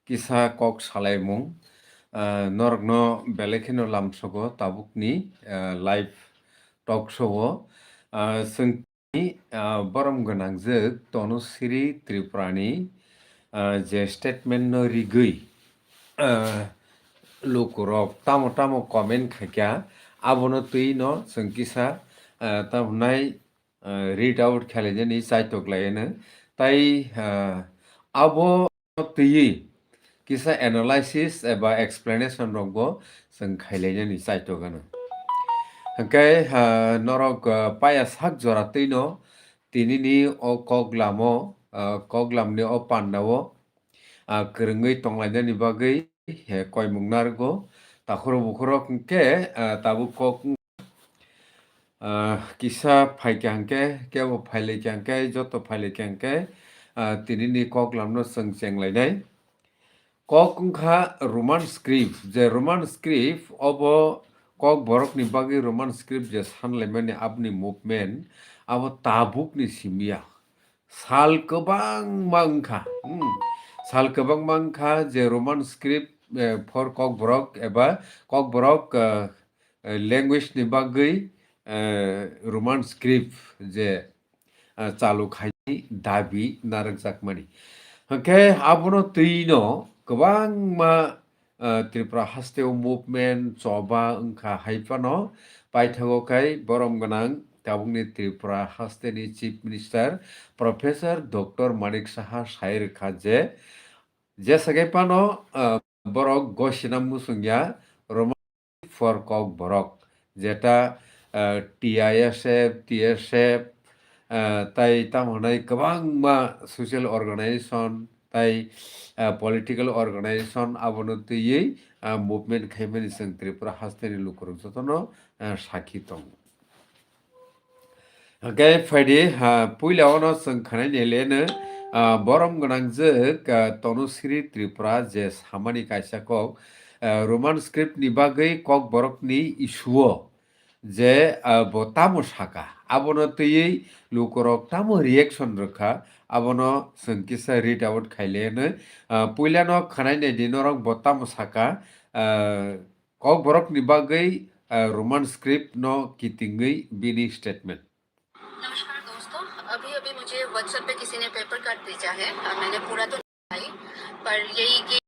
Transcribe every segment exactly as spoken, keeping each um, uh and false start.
kisa kok salaimung, ah, norokno belai kheno lamsogo tabukni, ah, live talk show o. Ah, chwng tini, ah, borom gwnangjwk Tanushree Tripurani, ah, je statement no rigwi, ah, lukurok tamo tamo comment khaikha, abono twi no chwng kisa, ah, tamo nai, ah, read out khlainani chaitok lai hwno. Tai, ah, abo twiwi kisa analysis eba explanation rokbo chwng khailainani chaitok hwno. Hwnkhe, ah, norok, ah, paya sak jora twino tinini o koklamo, ah, koklamni o pandao, ah, kwrwngwi tonglainani bagwi, eh, koimung narwgo. Takhuro bukhurok hwnkhe, ah, tabuk kok, ah, kisa phaikha hwnkhe, kebo phailaikha hwnkhe, joto phailaikha hwnkhe, ah, tinini koklamno chwng chenglainai. Kok wngkha Roman script, je Roman script obo kokborokni bagwi Roman script je sanlaimani aboni movement, abo tabukni simi ya. Sal kwbangma wngkha, hmm, sal kwbangma wngkha je Roman script, eh, for kokborok eba kokborok, eh, eh, language ni bagwi, eh, Roman script je, eh, chalu khaini dabi narwkjakmani. Hwnkhe abono twino kwbangma, eh, Tripura hasteo movement choba wngkha hai phano paithago khai borom gwnang tabukni Tripura hasteni Chief Minister Professor Doctor Manik Saha sai rwkha je, jesa khe phano, ah, borok gosina muchung ya, Roman for kokborok, jeta, ah, T I S F, T S F, ah, tai tamo hwnai kwbangma social organization, tai, ah, political organization abono twiwi, ah, movement khaimani chwng Tripura hasteni lukurok jotono, ah, sakhi tongo. Hwnkhe phaidi, ha, puila ono chwng khwnaini leno, ah, borom gwnangjwk, ah, Tanushree Tripura je samani kaisa kok, ah, Roman script ni bagwi kokborokni issue o je, ah, bo tamo saka, abono twiwi lukurok tamo reaction rwkha, abono chwng kisa read out khaileno, ah, puilano khwnainaidi norok bo tamo saka, ah, kokborokni bagwi, ah, Roman script no kitingwi bini statement. नमस्कार दोस्तों, अभी अभी मुझे WhatsApp पे किसी ने paper cut भेजा है। अ, मैंने पूरा तो नहीं पढ़ा, पर यही कि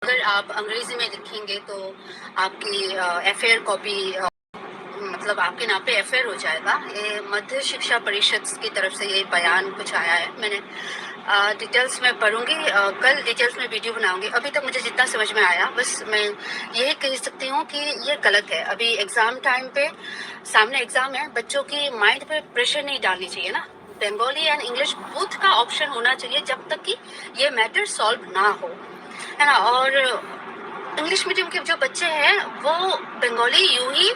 अगर आप अंग्रेजी में लिखेंगे तो आपकी, अ, एफआईआर कॉपी, अ, मतलब आपके नाम पे एफआईआर हो जाएगा। ये मध्य शिक्षा परिषद की तरफ से ये बयान कुछ आया है। मैंने, अ, डिटेल्स में पढ़ूंगी, अ, कल डिटेल्स में वीडियो बनाऊंगी। अभी तक मुझे जितना समझ में आया, बस मैं यही कह सकती हूँ कि ये गलत है। अभी एग्जाम टाइम पे सामने एग्जाम है, बच्चों की माइंड पे प्रेशर नहीं डालनी चाहिए ना। बंगाली एंड इंग्लिश बोथ का ऑप्शन होना चाहिए जब तक कि ये मैटर सॉल्व ना हो, है ना। और इंग्लिश मीडियम के जो बच्चे हैं वो बंगाली यूं ही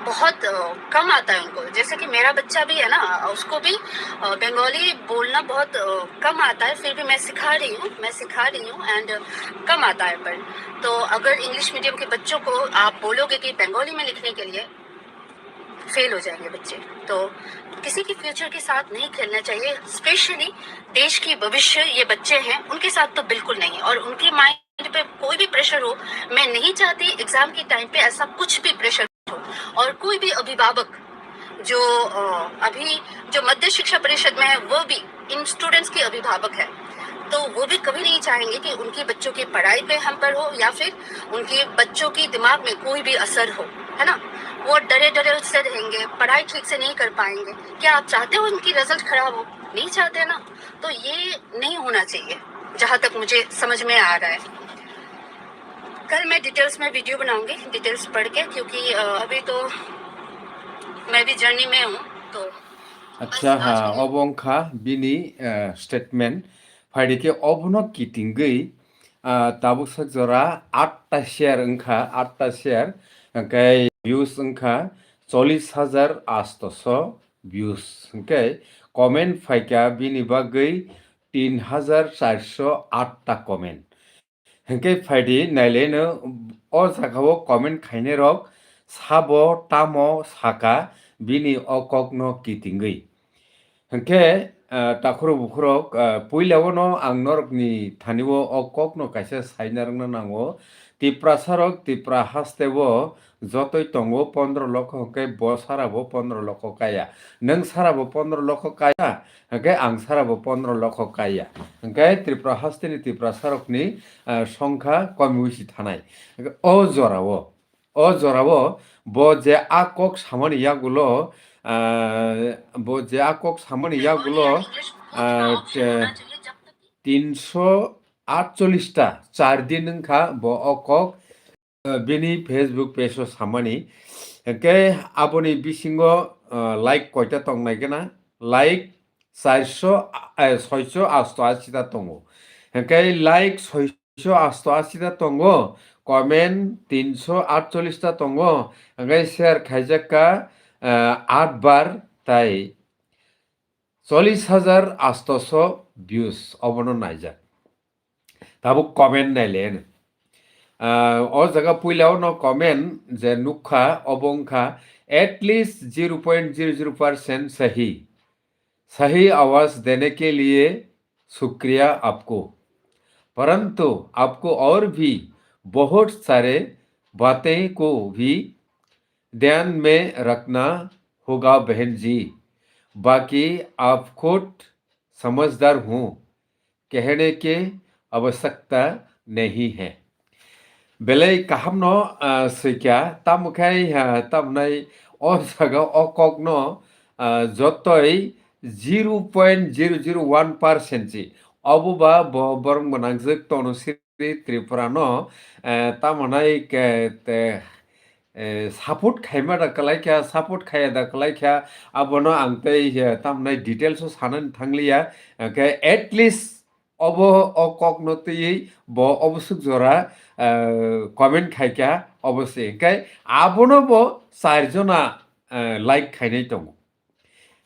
बहुत, अ, कम आता है उनको। जैसे कि मेरा बच्चा भी है ना, उसको भी, अ, बंगाली बोलना बहुत, अ, कम आता है, फिर भी मैं सिखा रही हूँ, मैं सिखा रही हूँ एंड कम आता है। पर तो अगर इंग्लिश मीडियम के बच्चों को आप बोलोगे कि बंगाली में लिखने के लिए, फेल हो जाएंगे बच्चे। तो किसी के फ्यूचर के साथ नहीं खेलना चाहिए, स्पेशली देश की भविष्य ये बच्चे हैं, उनके साथ तो बिल्कुल नहीं। और उनके माइंड पे कोई भी प्रेशर हो, मैं नहीं चाहती एग्जाम के टाइम पे ऐसा कुछ भी प्रेशर हो। और कोई भी अभिभावक जो, अ, अभी जो मध्य शिक्षा परिषद में है, वो भी इन स्टूडेंट्स के अभिभावक है, तो वो भी कभी नहीं चाहेंगे कि उनके बच्चों की पढ़ाई पे हैम्पर हो या फिर उनके बच्चों की दिमाग में कोई भी असर हो, है ना। वो डरे डरे उससे रहेंगे, पढ़ाई ठीक से नहीं कर पाएंगे। क्या आप चाहते हो उनकी रिजल्ट खराब हो? नहीं चाहते ना। तो ये नहीं होना चाहिए, जहाँ तक मुझे समझ में आ रहा है। कल मैं डिटेल्स में वीडियो बनाऊंगी, डिटेल्स पढ़ के, क्योंकि, अ, अभी तो मैं भी जर्नी में हूँ, तो बस Acha, आज ha, के लिए obo wngkha bini, eh, statement. Phaidi khe obono kitingwi, ah, tabuk sak jora atta share wngkha, atta share, hwnkhe views wngkha chollish hajar astoso views, hwnkhe comment phaikha bini bagwi tin hajar charso atta comment. Hwnkhe phaidi naileno o jagao comment khainairok sabo tamo saka bini o kokno kitingwi. Hwnkhe Ah, takhurok bukhurok, ah, puilao no ang norokni thani-o o kokno kaisa saina rwngna nango. Tiprasarok Tipra hasteo jotoi tongo pondro lokho, hwnkhe bo sarabo pondro lokho kaya. Nwng sarabo pondro lokho kaya, hwnkhe ang sarabo pondro lokho kaya. Hwnkhe Tripura hasteni Tiprasarokni, ah, songkha komiui si thanai. Hwnkhe o jorao, o jorao bo je a kok samani yagulo, ah, bo je a kok samani yagulo, ah, te-, tinso atchollish ta char din wngkha bo o kok, ah, bini Facebook page o samani. Hwnkhe aboni bisingo, ah, like koita tongnai gana? Like charso, eh, soiso asto ashi ta tongo. Hwnkhe like soiso asto ashi ta tongo, comment tinso atchollish ta tongo, hwnkhe share khaijak kha, eh, aat bar tai chollish hajar astoso views obono naijak. Tabuk comment naile. Ah, o jaga puilao no comment je nukha, obo wngkha at least zero point zero zero percent sahi. सही आवाज देने के लिए शुक्रिया आपको। परंतु आपको और भी बहुत सारे बातें को भी ध्यान में रखना होगा बहन जी। बाकी आप खुद समझदार हूँ, कहने के आवश्यकता नहीं है। Belai kaham no, ah, swikha, tamo khai, ah, tamnai o jaga o kok no, ah, jotoi zero point zero zero one percent si. Obo ba bo borok mwnangjak Tanusri Tripura no, eh, tamo nai ke te, eh, support khaima da kwlai kha, support khaiya da kwlai kha, abono ang tei, eh, tamnai details o sanani thangliya, hwnkhe at least obo o kokno twiwi bo oboswk jora, eh, comment khaikha obo se. Hwnkhe abono bo char jona, eh, like khainai tongo.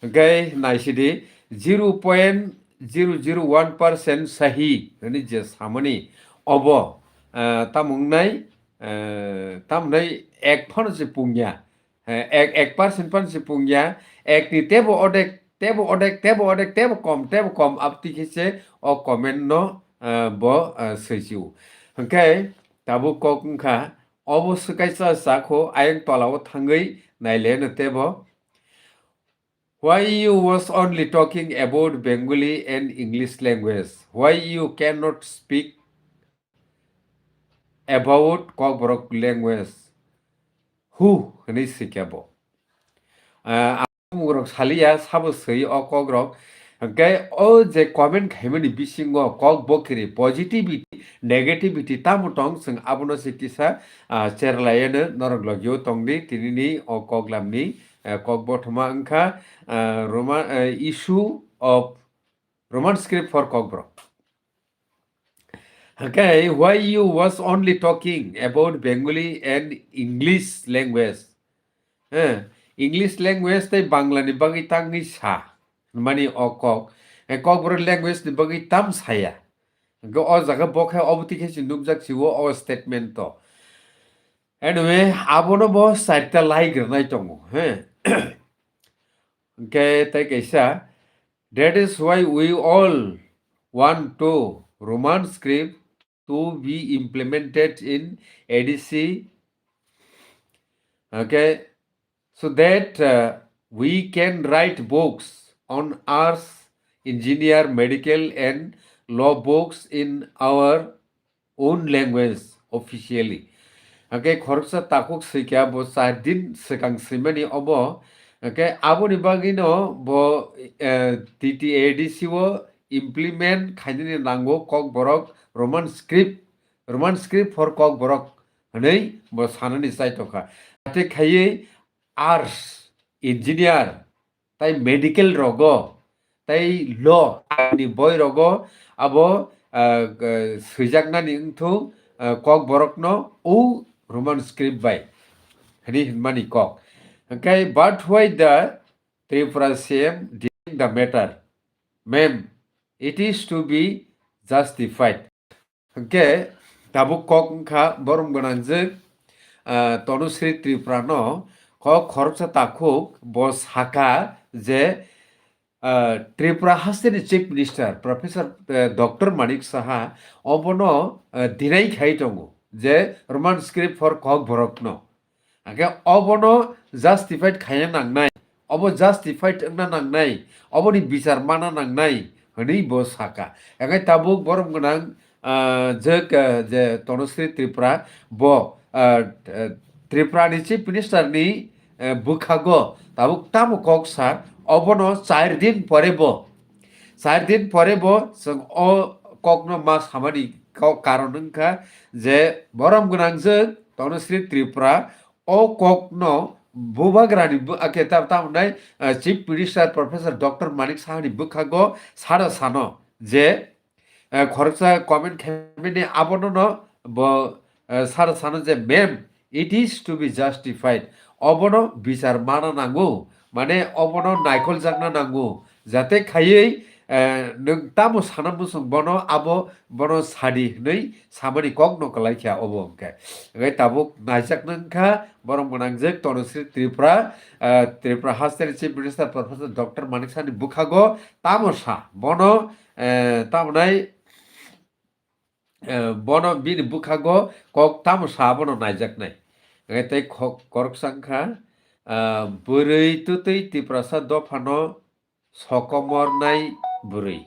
Hwnkhe naisidi zero point zero zero one percent sahi hwnwi je samani obo, eh, tamo wngnai, eh, tamo wngnai ek phano se pungya. Eh, ek, ek percent phano se pungya, ekni tebo odek, tebo odek, tebo odek, tebo kom, tebo kom, abtwi khe se o comment no, eh, bo, eh, swisi-o. Hwnkhe tabuk kok wngkha, obo swkaisa chakho ayang tolao thangwi naileno tebo. Why you was only talking about Bengali and English language? Why you cannot speak about Kokborok language? Who? Hwnwi swikha bo. Ah, ang mugrok saliya, sabo swi o kokrok. Hwnkhe o je comment khaimani bisingo kok bokiri positivity, negativity tamo tong, chwng abono se kisa, ah, cherlayeno norok logio tongdi tinini o koklamni, eh, kok bothoma wngkha, ah, Roman, eh, issue of Roman script for Kokborok. Okay, why you was only talking about Bengali and English language? Eh, English language tei Bangla ni bagwi tangwi sa, mani o kok. Eh, Kokborok language ni bagwi tam saya. Hwnkhe o jaga bo khe obo twi khe se nukjak si o, o statement to. Anyway, abono bo charta like rwnai tongo, he. Hwnkhe tei kaisa, that is why we all want to Roman script to be implemented in A D C. Okay, so that, uh, we can write books on arts, engineer, medical and law books in our own language officially. Hwnkhe khoroksa takhuk swikha bo char din swkang swimani obo. Hwnkhe aboni bagwino bo, eh, T T A D C o implement khainani nango Kokborok Roman script, Roman script for Kokborok hwnwi bo sanani chaitokha. Ate khaiwi arts, engineer, tai medical rogo, tai law ni boi rogo abo, ah, g-, swijaknani wngthung, ah, Kokborokno o Roman script bai hwnwi hwnmani kok. Hwnkhe, but why the Tripura C M denying the matter? Ma'am, it is to be justified. Hwnkhe tabuk kok wngkha borom gwnangjwk, ah, Tanusri Tripura no kok khoroksa takhuk bo sakha je ah, Tripura hasteni Chief Minister Professor, eh, Doctor Manik Saha obono, eh, deny khai tongo je Roman script for Kokborokno. Hake obono justified khaina nangnai, obo justified wngna nangnai, oboni bichar mana nangnai hwnwi bo saka. Hake tabuk borom gwnang, ah, jek, ah, je Tanushree Tripura bo, ah, eh, Tripura ni Chief Minister ni, eh, bwkhago tabuk tamo kok sa, obono char din pore bo, char din pore bo chwng o kokno ma samani kok karon wngkha je borom gwnang jek Tanushree Tripura o kokno bubagrani bu-, ake tam, tam hwnai, eh, Chief Minister Professor Doctor Manik Sahani bwkhago sada sano je, eh, khoroksa comment khaimani abono no bo, eh, sada sano je, "Ma'am, it is to be justified." Obono bichar mana nango, mane obono naikholjakna nango, jate khaiwi, eh, nwng tamo sana muchung bono abo bono sadi hwnwi samani kokno kwlai kha obo hwnkhe. Hwnkhe tabuk naijakna wngkha, borok gwnangjak Tanushree Tripura, eh, Tripura hasteni Chief Minister Professor Doctor Manik Sahani bwkhago tamo sa, bono, eh, tamo nai, eh, bono bini bwkhago kok tamo sa bono naijaknai. Hwnkhe tei khok-, khoroksa wngkha, ah, bwrwi twtwi Tiprasa dophano sokomornai bwrwi.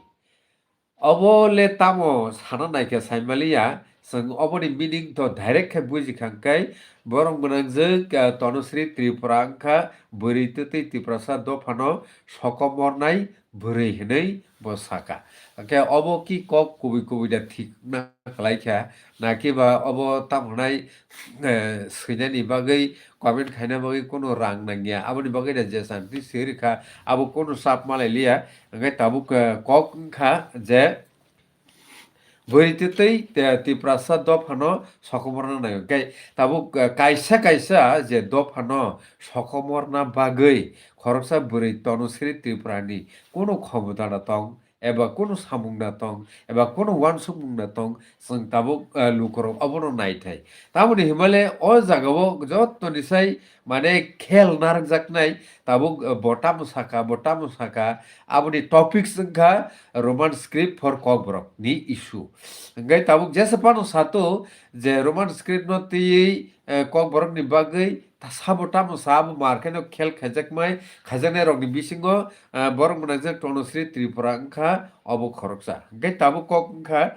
Obo le tamo sana naikhe saimaliya, chwng oboni meaning to direct khe bujikha hwnkhe, borok gwnangjak, ah, Tanushree Tripura wngkha bwrwi twtwi Tiprasa dophano sokomornai bwrwi hwnwi bo saka. Hwnkhe obo ki kok kubui kubui da thik na khlai kha, nakiba obo tamo hwnai, eh, swinani bagwi, comment khaina bagwi kunu rang nangya. Aboni bagwi da je santi swi rwkha, abo kunu sap malai liya. Hwnkhe tabuk, eh, kok wngkha je bwrwi twtwi, eh, Tiprasa dophano sokomorna nai. Hwnkhe tabuk, eh, kaisa kaisa je dophano sokomorna bagwi khoroksa bwrwi Tanushree Tripurani kunu khomota da tong, eba kunu samung da tong, eba kunu uansukmung da tong, chwng tabuk, eh, lukurok obono naithai. Tamoni himale o jagao jotoni sai mane khel narwkjaknai, tabuk, eh, bo tamo saka, bo tamo saka, aboni topics wngkha Roman script for Kokborok ni issue. Hwnkhe tabuk jesa phano sato je Roman script no twiwi, eh, Kokborok ni bagwi ta sabo tamo sa abo mar kheno khel khaijakmai, khaijaknai rokni bisingo, ah, borok gwnangjak Tanushree Tripura wngkha obo khoroksa. Hwnkhe tabuk kok wngkha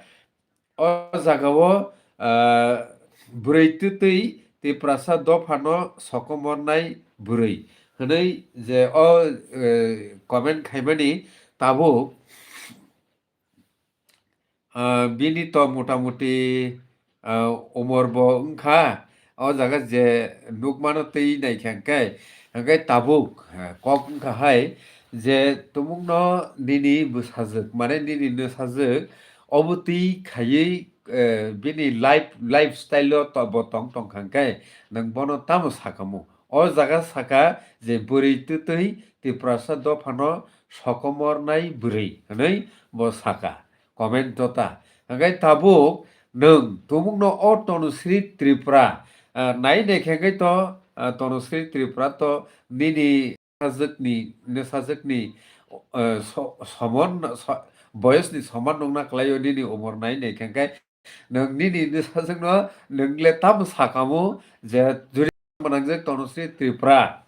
o jagao, ah, bwrwi twtwi Tiprasa dophano sokomornai bwrwi hwnwi je o, eh, comment khaimani tabuk, ah, bini to motamuti, ah, umor bo wngkha, o jaga je nukmano twi naikha hwnkhe, hwnkhe tabuk, ah, kok wngkha hai je tumungno nini bwsajwk, mane nini nwsajwk, obo twi khaiwi, eh, bini life, lifestyle o to-, bo tong tongkha hwnkhe nwng bono tamo sakamo? O jaga saka je bwrwi twtwi Tiprasa dophano sokomornai bwrwi hwnwi bo saka. Comment dota. Hwnkhe tabuk nwng tumungno o Tanushree Tripura, ah, nai naikha hwnkhe to, ah, Tanushree Tripura to nini nwsajwkni, nwsajwkni, eh, so-, somon, so-, boyosni soman nungna kwlaio nini umor nai naikha hwnkhe nwng nini nwsajwkno nwng le tamo sakamo je juri manangjak Tanushree Tripura.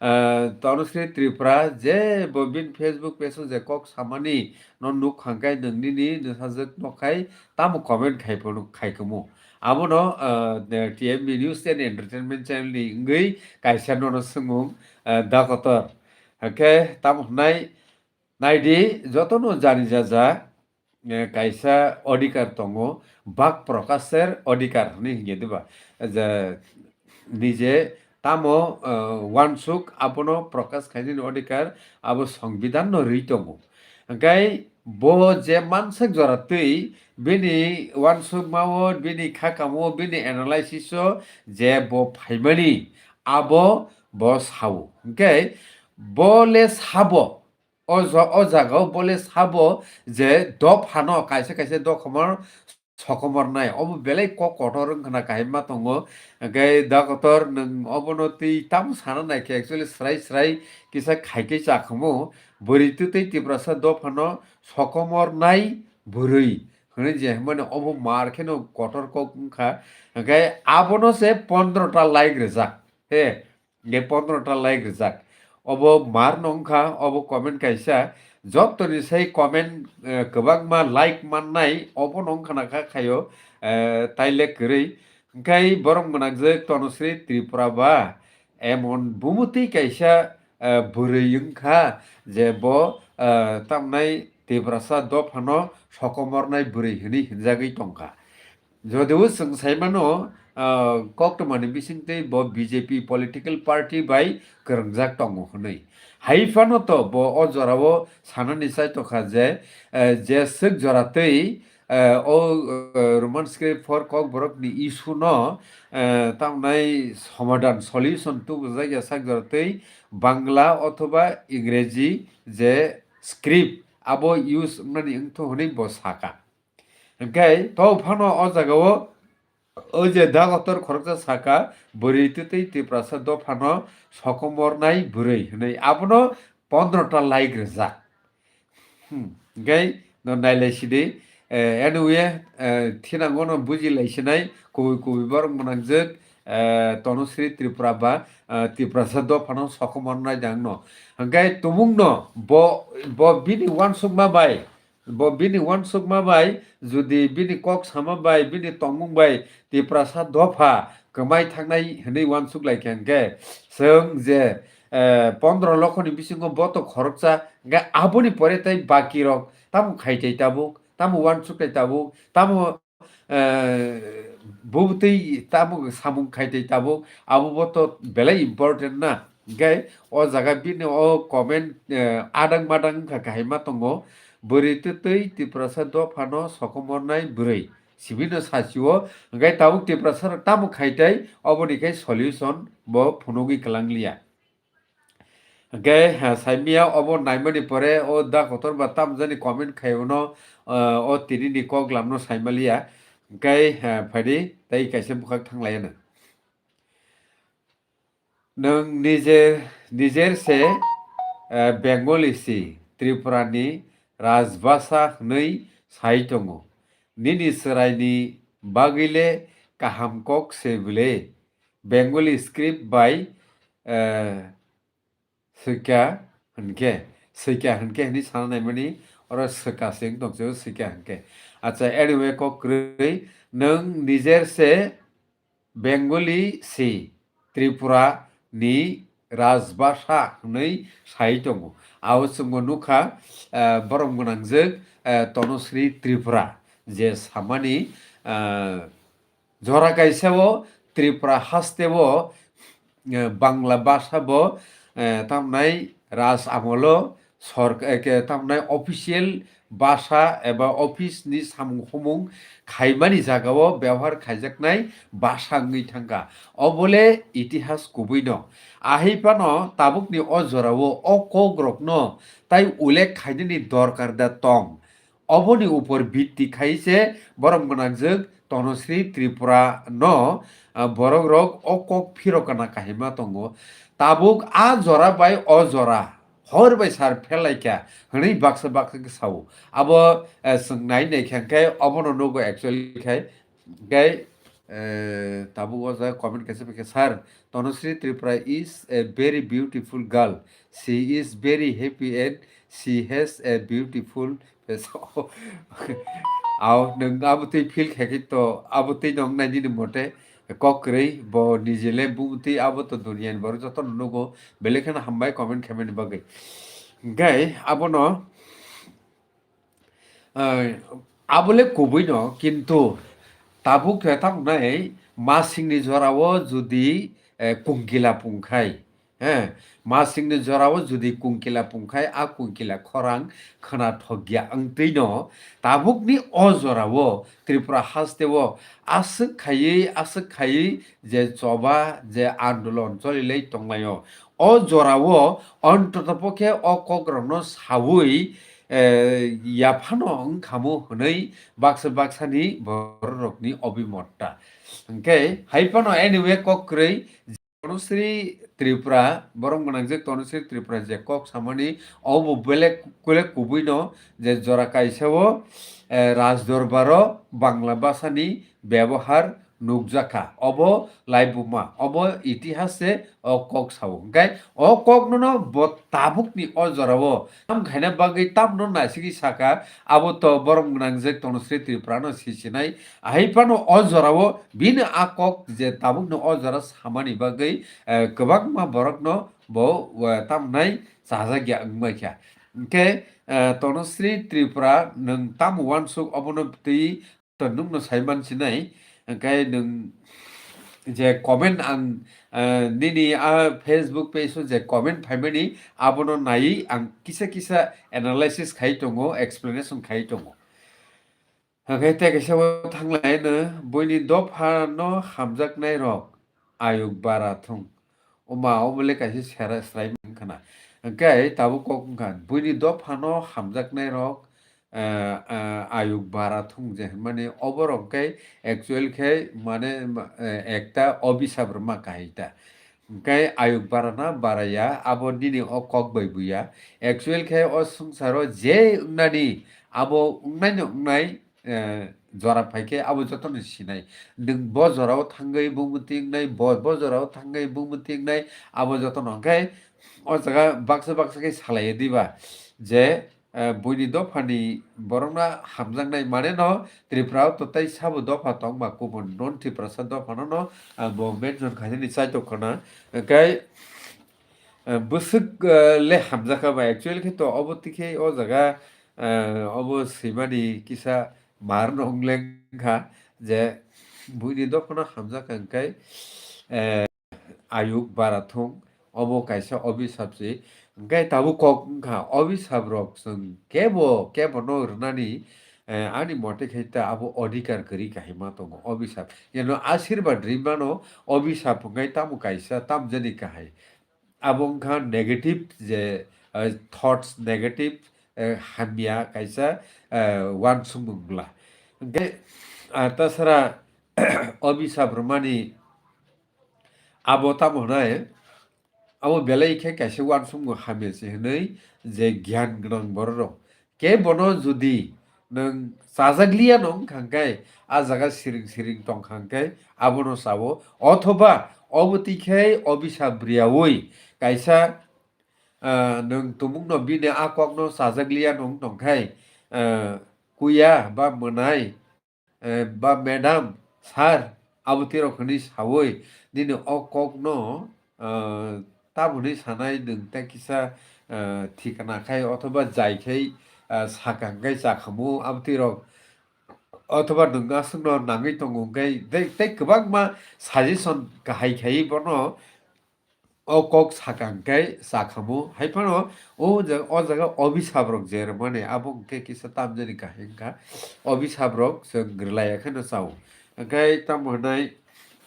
Ah, Tanushree Tripura je bo bini Facebook page o je kok samani no nuk hwnkhe nwng nini nwsajwk nok khai tamo comment khai phano khai kamo. Abono, ah, T M B News and Entertainment channel ni wngwi kaisa nono swngmung, ah, da kotor. Hwnkhe tamo hwnai naidi jotono jani jaja, eh, kaisa odhikar tongo, bak prokasher odhikar hwnwi hinkhe diba? Je nije tamo, eh, uansuk abono prokash khainani odhikar abo songbidanno rwi tongo. Hwnkhe bo je mansak jora twi bini uansukmao, bini khakamo, bini analysis o je bo phaimani abo bo sao. Hwnkhe bo le sabo, o jo-, o jagao bo le sabo je dophano kaisa kaisa dophano sokomornai, obo belai kok kotor wngkhana kahima tongo. Hwnkhe da kotor nwng obono twi tamo sana naikhe actually srai srai kisa khaikhe chakhumu. Bwrwi twtwi Tiprasa dophano sokomornai bwrwi hwnwi je hwnmani obo mar kheno kotor kok wngkha. Hwnkhe abono se pondro ta like rijak. He, Ge pondro ta like rijak. Obo mar no wngkha, obo comment kaisa. Jottoni sai comment, eh, kwbangma like mannai, obo no wngkha na kha khayo, eh, taile kwrwi. Hwnkhe borok gwnangjwk Tonosri Tripura ba emon bumutwi kaisa, eh, bwrwi wngkha je bo, eh, tamnai Tiprasa dophano sokomornai bwrwi hwnwi hwnjagwi tongkha. Jodibo chwng sai mano, ah, koktwmani bisingtwi bo B J P political party bai kwrwngjak tongo hwnwi. Hai phano to bo o jorao sanani chai tongkha je, eh, je swk jora twi, eh, o, eh, Roman script for Kokborok ni issue no, eh, tamnai somadhan, solution tubujak ya sak jora twi Bangla othoba Ingreji je script abo use wngnani wngthu hwnwi bo saka. Hwnkhe to phano o jagao o je da kotor khoroksa saka, bwrwi twtwi Tiprasa dophano sokomornai bwrwi hwnwi abono pondro ta like rijak. Hmm, hwnkhe no nailai sidi, eh, anyway, eh, thinango no buji lai sinai, kubui kubui borok mwnangjwk, eh, Tonosri Tripura ba, eh, Tiprasa dophano sokomornai jang no. Hwnkhe tumung no bo, bo bini uansukma bai, Bo bini uansukma bai, jodi bini kok sama bai, bini tongmung bai Tiprasa dopha kwmai thangnai hwnwi uansuk lai kha hwnkhe, chwng je, eh, pondro lokhoni bisingo bo to khoroksa, hwnkhe aboni pore tei baki rok tamo khai tai tabuk, tamo uansuk tai tabuk, tamo eh, bubutwi tabuk samung khai tai tabuk, abo bo to belai important na. Hwnkhe o jaga bini o comment, eh, adang madang wngkha kahai ma tongo. Bwrwi twtwi Tiprasa dophano sokomornai bwrwi. Sibino sachio, hwnkhe tabuk Tiprasa rok tamo khai tai, oboni khe solution bo phunugwi kwlang liya. Hwnkhe, ha, saimia obo naimani pore o da kotor ba tamjani comment khai uno, ah, o tini ni kok lamno saimaliya. Hwnkhe, ha, phaidi tei kaisa bwkhak thanglaiya nwng. Nwng nijer, nijer se, ah, Bengali si, Tripura ni Rajbhasha hwnwi sai tongo. Nini chwraini bagwi le kaham kok se bwle. Bengali script bai, eh, swika hwnkhe, swika hwnkhe hwnwi sana naimani, oro swka se wng tong, swika hwnkhe. Acha, anyway, kok kwrwi, nwng nijer se Bengali si, Tripura ni Rajbhasha hwnwi sai tongo. Abo chwngbo nukha, eh, borom gwnangjwk, eh, Tonosri Tripura, je samani, eh, Jora kaisa o Tripura haste o, eh, Bangla bhasha bo, eh, tamnai raj amolo sork-, eh, ke tamnai official bhasha eba office ni samung humung khaimani jaga o bebohar khaijaknai bhasha wngwi thangkha. Obole itihas kubui no. Ahai phano tabuk ni o jora o o kok rok no tai ullekh khainani dorkar da tong. Oboni upor bitti khai se borom gwnangjwk Tonosri Tripura no, ah, borok rok o kok phirokana kahima tongo. Tabuk a jora bai o jora hor bai sar phelaikha hwnwi baksa baksa khe sao. Abo, eh, chwng nai nai khe hwnkhe obono nugo actually khai. Hwnkhe, eh, tabuk o jaga comment kaisa phaikha, "Sir, Tonosri Tripura is a very beautiful girl. She is very happy and she has a beautiful face." Aw, nwng abo twi feel khaikhe to, abo twi nong nai nini mote kok kwrwi, bo nijele bumtwi abo to duniani borok jotono nugo, belai kheno hambai comment khaimani bagwi. Hwnkhe abono, eh, abole kubui no, kintu tabuk khe tamo nai masingni jorao jodi, eh, kungkila pungkhai, eh, masingni jorao jodi kungkila pungkhai, a kungkila khorang khwna thokya wngtwi no tabukni o jorao Tripura haste o aswk khaiwi, aswk khaiwi je choba, je andolon cholilai tonglaio, o jorao ontotopokhe o kokrokno saui, eh, yaphano wngkhamu hwnwi baksa baksani bororokni obimot ta. Hwnkhe hai phano anyway kok kwrwi Tanusri Tripura, borom gwnangjak Tanusri Tripura je kok samani obo belek belek kubuino je jora kaisao, eh, Raj Dorbaro Bangla bhasani bebohar nukjakha. Obo laibuma, obo itihas se o kok sao. Hwnkhe o kok nono bo tabukni o jorao tam khaina bagwi tamno naisigwi saka, abo to borom gwnangjak Tanusri Tripura no sisinai. Ahai phano o jorao bini a kok je tabukno o jora samani bagwi, eh, kwbangma borokno bo, eh, tamnai chajakya wngbaikha. Hwnkhe, eh, Tanusri Tripura nwng tamo uansuk obono twi to nwngno saiman sinai, hwnkhe nwng je comment ang, eh, nini a Facebook page o je comment phaimani abono naiwi ang kisa kisa analysis khai tongo, explanation khai tongo. Hwnkhe tei kaisa o thanglai no, buini dophano hamjaknai rok ayuk bara thung. Oma obo le kaisa sera srai man khana. Hwnkhe tabuk kok wngkha, buini dophano hamjaknai rok, eh, eh, ayuk bara thung je hwnmani oborok khe actual khe mane, eh, ekta obisap rwma kahai ta. Hwnkhe ayuk bara na bara ya, abo nini o kok bai buya. Actual khe o swngcharo je wngnani, abo wngnaino wngnai, eh, jora phaikhe abo jotono sinai. Nwng bo jorao thangwi bumung tingnai, bo, bo jorao thangwi bumung tingnai, abo jotono hwnkhe o jaga baksa baksa khe salaiya diba je, eh, buini dophani borokno hamjaknai mane no Tripura o to tei sabo dopha tongma kubun non Tiprasa dophano no, ah, bo mention khainani chaitok khana. Hwnkhe, eh, bwswk, eh, le hamjakha ba actually khe to obo tikhe o jaga, eh, obo swimani kisa mar no wng lengkha je buini dophano hamjakha hwnkhe, eh, ayuk bara thung, obo kaisa obisap se. Hwnkhe tabuk kok wngkha, obisap rok chwng kebo, kebo no rwnani, eh, ani mote khe ta abo odhikar kwrwi kahai ma tongo, obisap. Yeno asirwad rwi mano, obisap hwnkhe tamo kaisa, tamjani kahai. Abo wngkha negative je, eh, thoughts, negative, eh, hamya kaisa, eh, uansukmung bwla. Hwnkhe, ah, tasara obisap rwmani abo tamo hwnai, abo belai khe kaisa uansukmung hamya se hwnwi je gyan gwnang bororok. Khe bono jodi nwng chajakliya no wngkha hwnkhe, a jaga siring siring tongkha hwnkhe abono chao, othoba obo twi khe obisap riyaui kaisa, ah, nwng tumungno bini a kokno chajakliya no wng tongkhe, ah, kuya ba mwnai, eh, ba madam, sir, abo twi rok hwnwi saui nini o kokno, ah, tamoni sanai nwng tei kisa, ah, thikna khai othoba jai khai, ah, sakang khai chakhamu abo twi rok, othoba nwng aswkno nangwi tongo hwnkhe tei, tei kwbangma suggestion kahai khai bono o kok sakang khai chakhamu. Hai phano o jaga, o jaga obisap rok je rwmani abo hwnkhe kisa tamjani kahai wngkha. Obisap rok chwng rwlaiya kheno chao. Hwnkhe tamo hwnai,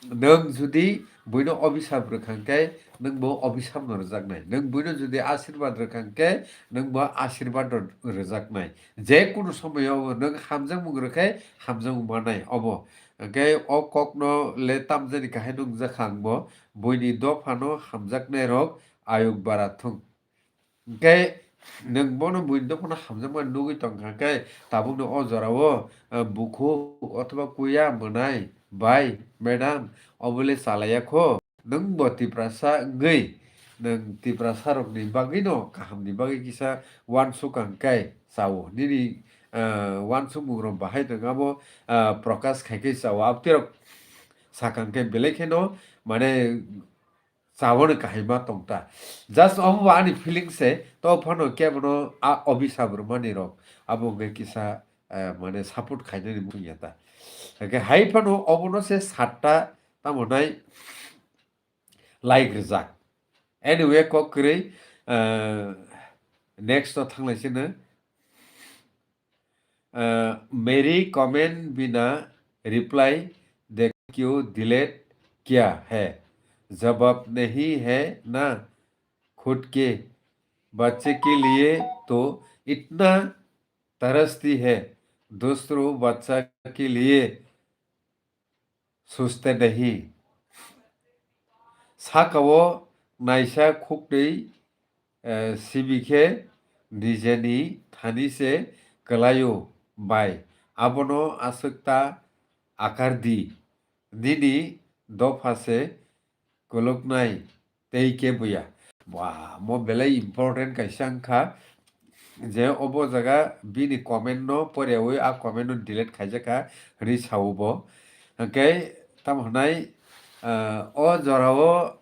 nwng jodi buino obisap rwkha hwnkhe nwng bo obisap no rwjaknai. Nwng buino jodi asirwad rwkha hwnkhe nwng bo asirwad no rwjaknai. Je kunu somoyo nwng hamjakmung rwkhe hamjakmung manai obo. Hwnkhe o kokno le tamjani kahai nukjakha ang bo, buini dophano hamjaknairok ayuk bara thung. Hwnkhe nwng bono buini dophano hamjakmani nugwi tongkha khe, tabukno o jorao, eh, bukhuk othoba kuya mwnai, bai, madam, obo le chalaiya kho. Nwng bo Tiprasa wngwi, nwng Tiprasa rokni bagwino kahamni bagwi kisa uansukang khe chao. Nini, ah, uansukmung rok bahai nwng abo, ah, prokash khai khe chao. Abtwi rok sakang khe belai kheno, mane, chaono kahai ma tongta. Just omo bo ani feeling se, to phano kebono a obisap rwmani rok abo hwnkhe kisa, ah, mane, support khainani muchungya ta. Hwnkhe hai phano obono se satta tamo nai, like rijak. Anyway, kok kwrwi, ah, next o thanglai sino. Ah, मेरी comment बिना reply देख क्यों delete किया है? जवाब नहीं है ना खुद के बच्चे के लिए तो इतना तरसती है, दूसरों बच्चा के लिए सोचते नहीं। Sakao naisa khuknwi, eh, sibikhe nijeni thani se kwlaio bai. Abono aswk ta akar di. Nini dopha se koloknai tei keboya. Ba, mo belai important kaisa wngkha, je obo jaga bini comment no porewi a comment no delete khaijak kha hwnwi sao bo. Hwnkhe tamo hwnai, ah, o jorao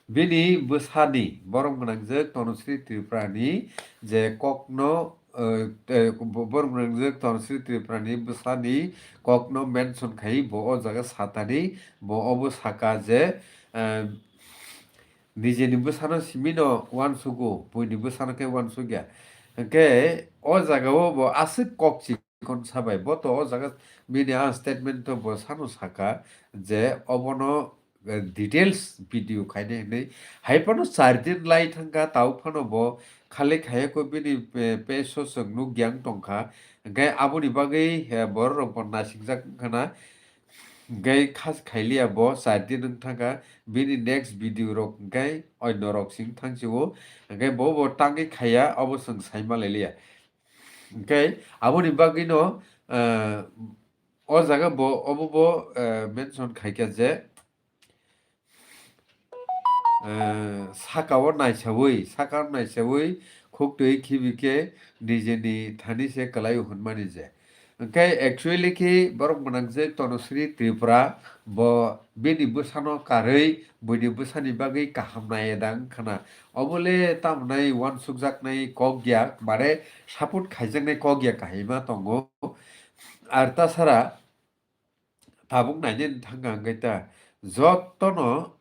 bini bwsani borok gwnangjak Tanusri Tripura ni je kokno, eh, eh, bo-, borok gwnangjak Tanusri Tripura ni bwsani kokno mention khai bo o jaga satani bo obo saka je, eh, nijeni bwsano simino uansugo, buini bwsano khe uansukya. Hwnkhe o jagao bo aswk kok chikon sabai, bo to o jaga bini a statement to bo sano saka je obono, eh, details video khainai hinwi. Hai phano char din lai thangkha, tao phano bo khali khayako bini, eh, page o chwng nukya wng tongkha. Hwnkhe aboni bagwi, eh, borok rok bo nasingjak wngkha na. Hwnkhe khas khailiya bo char din wng thangkha, bini next video rok hwnkhe oino rok sing thangsiwo, hwnkhe bo bo tangwi khaiya obo chwng sai malailiya. Hwnkhe aboni bagwino, eh, o jaga bo obo bo, eh, mention khaikha je, eh, sakao naisawi, sakao naisawi khuktwi khibi khe nijeni thani se kwlaio hwnmani je. Hwnkhe actually khe borok gwnangjak Tanusri Tripura, bo bini bwsano karwi buini bwsani bagwi kaham naiya da wngkhana. Obole tamnai uansukjaknai kok ya, bare support khaijaknai kok ya kahaima tongo. Ar tasara tabuk nainani thangkha hwnkhe ta jotono,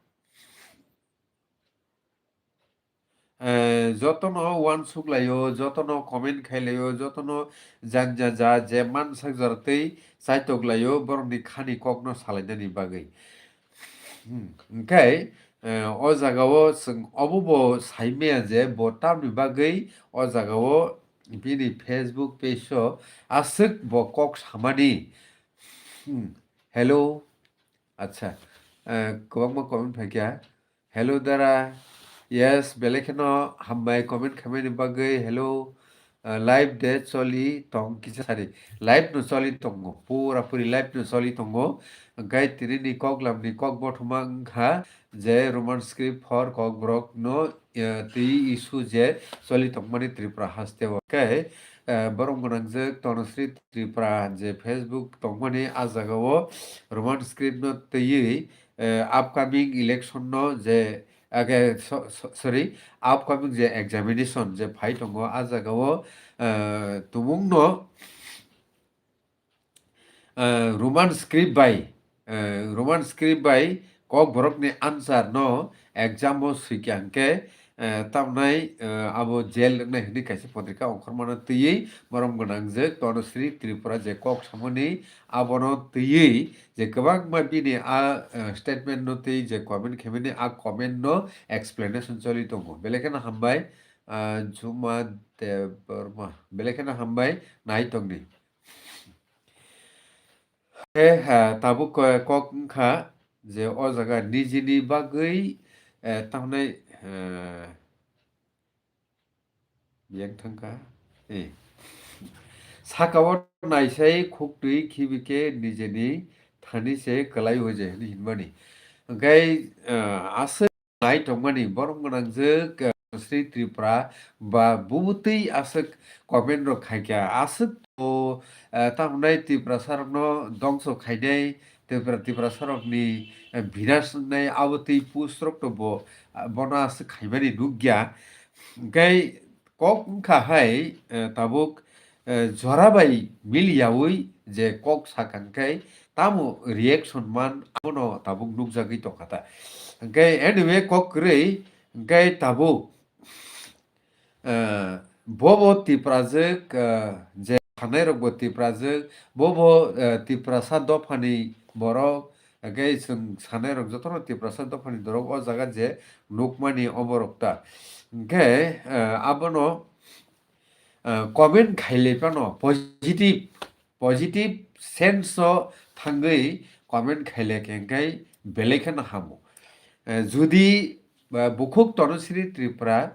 eh, jotono uansuk laio, jotono comment khai laio, jotono janja ja je mansak jora tei chaitok laio borokni khani kokno salainani bagwi. Hmm, hwnkhe, eh, o jagao chwng obo bo sai maya je bo tamni bagwi o jagao bini Facebook page o aswk bo kok samani. Hmm, hello. Acha, eh, kwbangma comment phaikha. Hello dara. Yes, belai kheno hambai comment khaimani bagwi. Hello. Eh, live de choli tong kisa sari. Live no choli tongo. Pura puri live no choli tongo. Hwnkhe tini ni koklam ni kok bothoma wngkha je Roman script for kokborok no, eh, twi issue je choli tongmani Tripura haste o. Hwnkhe, eh, borok gwnangjak Tanusri Tripura je Facebook tongmani a jagao Roman script no twiwi, eh, upcoming election no je, age, so-, so-, sorry, upcoming je examination je phai tongo a jagao, eh, tumung no, eh, Roman script bai, eh, Roman script bai kokborokni answer no exam o swikha hwnkhe, eh, tamnai, eh, abo jail wngnai hwnwi kaisa potrika ongkhormano twiwi borom gwnangjak Tanusri Tripura je kok samani abono twiwi je kwbangma bini a, eh, statement no twi je comment khaimani a comment no explanation choli tongo. Belai kheno hambai, ah, Juma Debbarma. Belai kheno hambai, naitokni. He, ha, tabuk ko-, kok wngkha je o jaga nijini bagwi, eh, tamnai, eh, biyang thangkha. Eh. Sakao naisai khuktwi khibi khe nijini thani se kwlai o je hwnwi hinmani. Hwnkhe, eh, aswk nai tongmani borok gwnangjak, eh, Sri Tripura ba bubutwi aswk comment rok khaikha, aswk to, eh, tamnai Tiprasa rokno dongso khainai, Tipra-, Tiprasa rokni, eh, binas wngnai, abo twi post rok to bo, ah, bono aswk khaimani nukya. Hwnkhe kok wngkha hai, eh, tabuk, eh, jora bai miliyaui je kok sakha hwnkhe tamo reaction man abono tabuk nukjagwi tongkha ta. Hwnkhe anyway kok kwrwi hwnkhe tabuk, eh, bobo Tiprajwk, eh, je thangnai rokbo Tiprajwk, bobo, eh, Tiprasa dophani borok, Hwnkhe chwng sanairok jotono Tiprasa dophani dorok o jaga je nukmani oborok ta. Hwnkhe, eh, abono, eh, comment khailai phano positive, positive sense o thangwi comment khailai khe hwnkhe belai kheno hamo. Eh, judi, eh, bukhuk Tanusri Tripura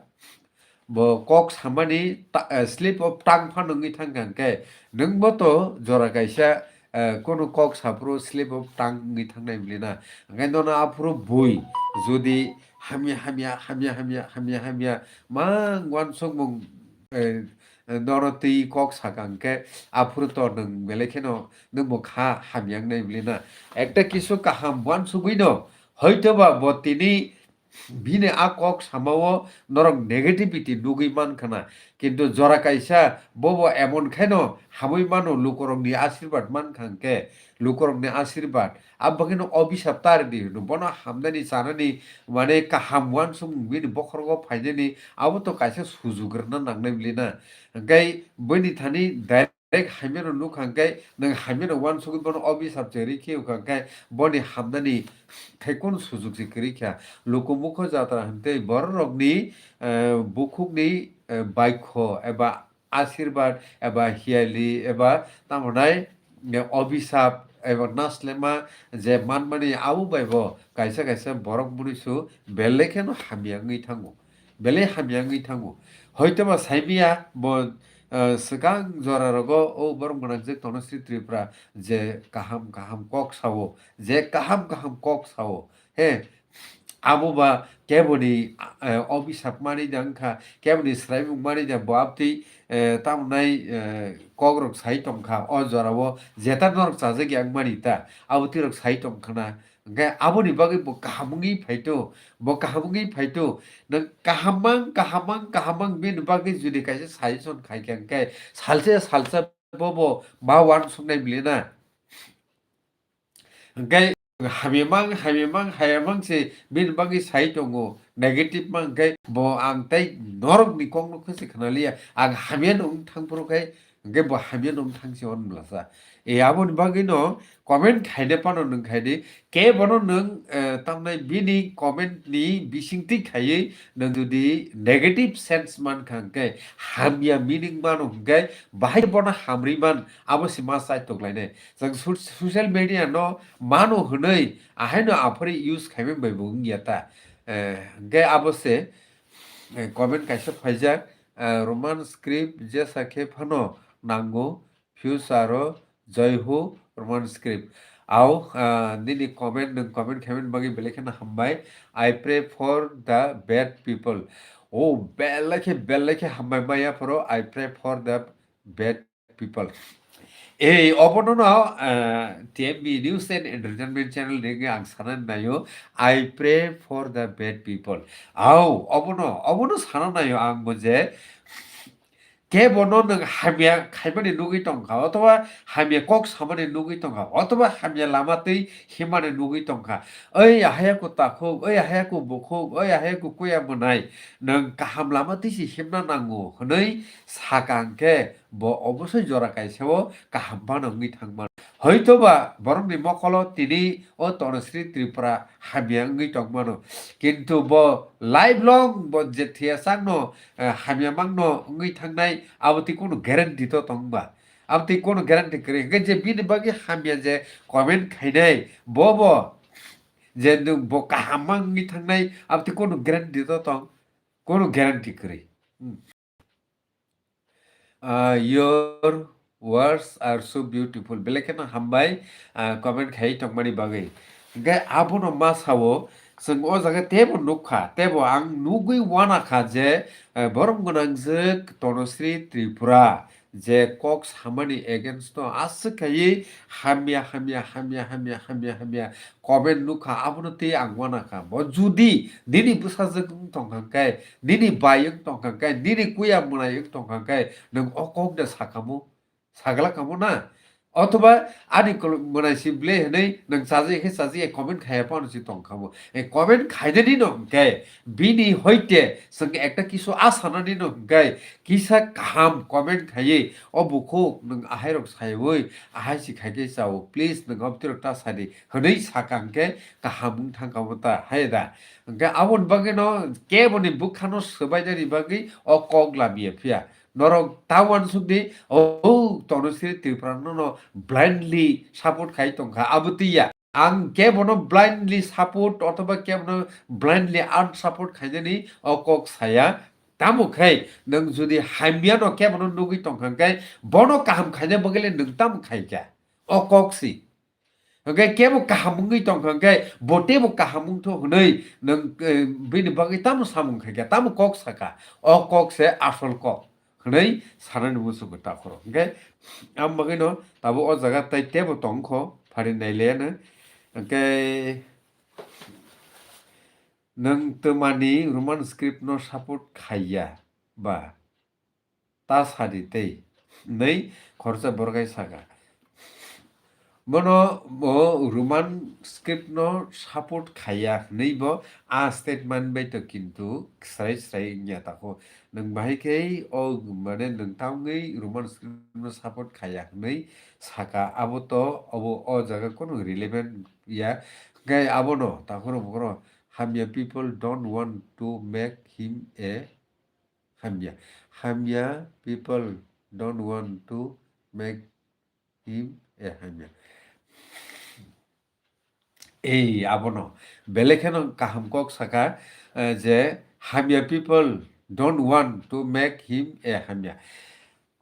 bo kok samani ta-, eh, slip of tongue phano wngwi thangkha hwnkhe, nwngbo to jora kaisa, eh, kunu kok saphuru slip of tongue wngwi thangnai bwlina. Hwnkhe nono aphuru bui judi hamya, hamya, hamya, hamya, hamya, hamya mang uansukmung, eh, eh, nono twi kok sakha hwnkhe, aphuru to nwng belai kheno nwngbo kha hamya wngnai bwlina. Ekta kisu kaham uansugwino hoitoba bo tini bini a kok samao norok negativity nugwi mankha na, kintu jora kaisa bobo emon khaino hamwi mano, lukurokni asirbad mankha hwnkhe, lukurokni asirbad, abo bagwino obisap ta rwdi hwno, bono hamnani chanani, mane kaham uansukmung bini bokhorogo phainani, abo to kaisa sujuk rwna nangnai bwlina, hwnkhe bini thani direct direct hamyano nukha hwnkhe, nwng hamyano uansugwi bono obisap se rikhe wngkha hwnkhe, boni hamnani khe kunu sujuk se kwrwi kha. Luku mukho jatra hwntwi bororokni, eh, bukhukni, eh, baikho eba asirbad eba hiyali eba tamo nai, eh, obisap eba naslema je manmani abo bai bo kaisa kaisa borok munuisu belai kheno hamya wngwi thango. Belai hamya wngwi thango. Hoitoba saimaya bo, eh, swkang jora rogo o borok gwnangjak Tanusri Tripura je kaham kaham kok sao, je kaham kaham kok sao, he, abo ba keboni, eh, obisap mani da wngkha, keboni swraimung mani da bo abtwi, eh, tamo nai, eh, kok rok sai tongkha o jora o, jeta norok chajak ya wngmani ta, abo twi rok sai tongkha na. Hwnkhe aboni bagwi bo kaham wngwi phaito, bo kaham wngwi phaito. Nwng kaham mang, kaham mang, kaham mang bini bagwi judi kaisa suggestion khai kha hwnkhe salsa salsa bobo ma uansuknai bwlina. Hwnkhe hamya mang, hamya mang, hamya mang se bini bagwi sai tongo, negative mang khe bo ang tei norokni kokno khe se khna liya, ang hamyano wng thang phuru khe Hwnkhe bo hamya nung thangsi hwn bwlasa. E aboni bagwino comment khaina phano nwng khai di. Kebono nwng, eh, tamnai bini comment ni bisingtwi khaiwi nwng jodi negative sense mankha hwnkhe hamya meaning mano hwnkhe bahai bono hamri man abo se ma chai toklainai. Chwng so-, social media no mano hwnwi ahaino aphori use khaimani bai bo wngya ta. Eh, hwnkhe abo se, eh, comment kaisa phaijak, eh, Roman script jesa khe phano nango. Future o Jai Ho Roman script. Ao, ah, nini comment, nwng comment khaimani bagwi belai kheno hambai. I pray for the bad people. O belai khe, belai khe hambai maya phoro, I pray for the bad people. Ei, obono no, ah, T M B News and Entertainment Channel ni ang sanani naio, I pray for the bad people. Ao, obono, obono sana naio ang bo je, kebono nwng hamya khaimani nugwi tongkha, othoba hamya kok samani nugwi tongkha, othoba hamya lama twi himmani nugwi tongkha. Oi ahaya ku takhuk, oi ahaya ku bukhuk, oi ahaya ku kuya mwnai, nwng kaham lama twi se himna nango hwnwi sakha hwnkhe bo obosoi jora kaisa o kaham phano wngwi thangmano. Hoitoba borokni mokolo tini o Tanusri Tripura hamya wngwi tongmano. Kintu bo life long bo je thwiya changno, eh, hamya mangno wngwi thangnai, abo twi kunu guarantee to tong ba? Abo twi kunu guarantee kwrwi. Hwnkhe je bini bagwi hamya je comment khainai, bo bo je nwng bo kaham mang wngwi thangnai, abo twi kunu guarantee to tong? Kunu guarantee kwrwi. Hmm. Ah, your words are so beautiful. Belai kheno hambai, ah, comment khai tongmani bagwi. Hwnkhe abono ma sao, chwng o jaga teibo nukha, teibo ang nugwi uanakha je, eh, borom gwnangjwk Tanusri Tripura je kok samani against o aswk khaiwi hamya, hamya, hamya, hamya, hamya, hamya comment nukha, abono tei ang uanakha. Bo judi nini bwsajwk wng tongkha hwnkhe, nini bai wng tongkha hwnkhe, nini kuya mwnai wng tongkha hwnkhe, nwng o kok de sakhamu? Sagla kamo na? Othoba ani kol-, mwnai si ble hwnwi nwng chajakya khe chajakya comment khaiya phano si tong kha bo. E comment khainani no hwnkhe bini hoite chwng ekta kisu a sanani no hwnkhe kisa kaham comment khaiwi o bukhuk nwng ahairok saiwi ahai si khaikhe chao, please nwng obwtwirok ta sadi hwnwi sakha hwnkhe kaham wng thangkha bo ta hai da. Hwnkhe aboni bagwi no keboni bwkhano swbainani bagwi o kok lamya phiya. Norok ta uansuk di, o, Tanusri Tripura no, no blindly support khai tongkha, abo twi ya. Ang kebono blindly support othoba kebono blindly unsupport khainani o kok saya. Tamo khai, nwng jodi hamya no kebono nugwi tongkha khe, bono kaham khaina bagwi le nwng tamo khai kha? O kok si. Hwnkhe kebo kaham wngwi tongkha hwnkhe, bo teibo kaham wngtho hwnwi nwng, eh, bini bagwi tamo samung khaikha, tamo kok sakha? O kok se asol kok hwnwi sanani muchungo takhoro. Hwnkhe, am bagwino tabuk o jaga tai teibo tongkho, phari nailaiano. Hwnkhe, nwng twmani Roman script no support khaiya ba? Ta sadi tei, hwnwi khoroksa borok hai sakha. Bono bo Roman script no support khaiya hwnwi bo a statement bai to kintu srai srai wngya tako. Nwng bahai khe o mane nwng ta wngwi Roman script no support khaiya hwnwi sakha, abo to obo o jaga kono relevant ya. Hwnkhe abono takhoro bukhoro hamya people don't want to make him a hamya. Hamya people don't want to make him a hamya. Ei, abono. Belai kheno kaham kok sakha, eh, je hamya people don't want to make him a hamya.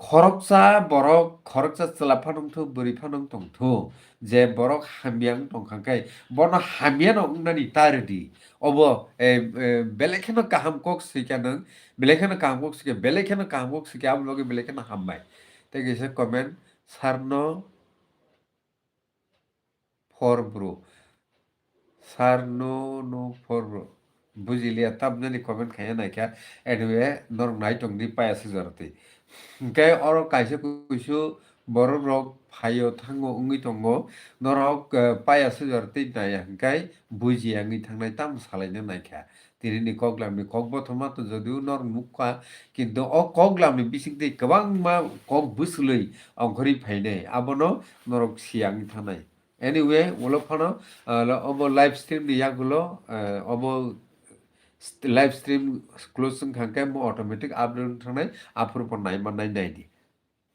Khoroksa borok, khoroksa chwla phano wngthu, bwrwi phano wng tongthu, je borok hamya wng tongkha khe, bono hamya no wngnani ta rwdi. Obo, eh, eh, belai kheno kaham kok swikha nwng, belai kheno kaham kok swikha, belai kheno kaham kok swikha, abo logi belai kheno hambai. Tei kaisa comment, sir no for bro. Sir no, no for bro. Bujiliya, tamjani comment khaiya naikha. Anyway, norok nai tongdi paya sujaro twi. Hwnkhe oro kaisa kuisu borok rok phaio thango wngwi tongo. Norok, eh, paya sujaro twi naiya hwnkhe bujiya wngwi thangnai tamo salaina naikha. Tinini koklamni kok bothoma to jodio norok nukha, kintu o koklamni bisingtwi kwbangma kok bwswlwi ongkhorwi phainai, abono norok siya wngwi thangnai. Anyway, ulo phano, ah, lo-, obo live stream ni yagulo, eh, obo st-, live stream close wngkha khe mo automatic upload wng thangnai, aphuru pho naima nai naidi.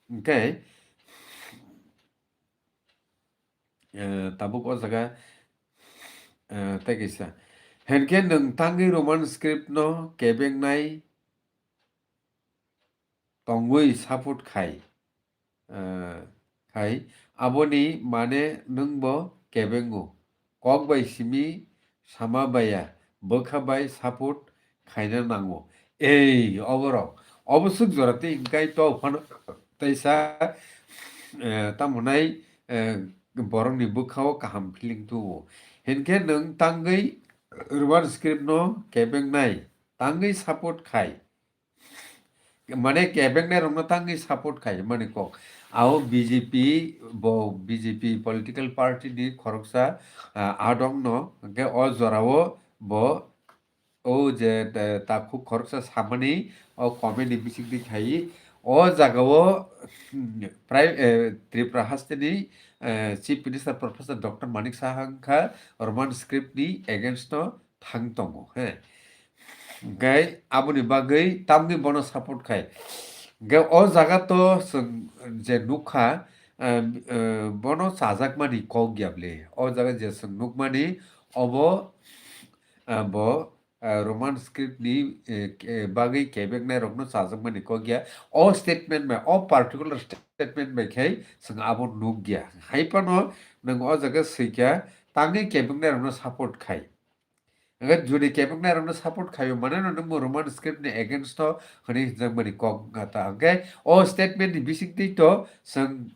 Hwnkhe, eh, tabuk o jaga, eh, tei kaisa. Hinkhe nwng tangwi Roman script no kebengnai tongwi support khai, eh, khai, aboni mane nwngbo kebengo. Kok bai simi sama baya, bwkha bai support khaina nango. Ei, oborok, obo swk jora tei hwnkhe to phano teisa, eh, tamo nai, eh, borokni bwkhao kaham feeling tuo. Hinkhe nwng tangwi Roman script no kebengnai, tangwi support khai. Mane kebengnai rokno tangwi support khai mani kok. Ao B J P, bo B J P political party ni khoroksa, ah, adong no, hwnkhe o jorao bo o je, eh, takhuk khoroksa samani o comment ni bisingtwi khai. O jagao, hmm, Prime, eh, Tripura hasteni, eh, Chief Minister Professor Doctor Manik Saha wngkha Roman script ni against no thang tongo, he. Hwnkhe aboni bagwi tamni bono support khai. Hwnkhe o jaga to chwng je nukha, eh, eh, bono chajakmani kok ya bwle. O jaga je chwng nukmani obo, eh, bo, eh, Roman script ni, eh, ke-, bagwi kebeknai rokno chajakmani kok ya. O statement bai, o particular statement bai khai chwng abo nukya. Hai phano nwng o jaga swikha tangwi kebeknai rokno support khai. Hwnkhe jodi kebeknai rokno support khaio, mane no nwngbo Roman script ni against o hwnwi hwnjakmani kok wngkha ta. Hwnkhe o statement ni bisingtwi to chwng,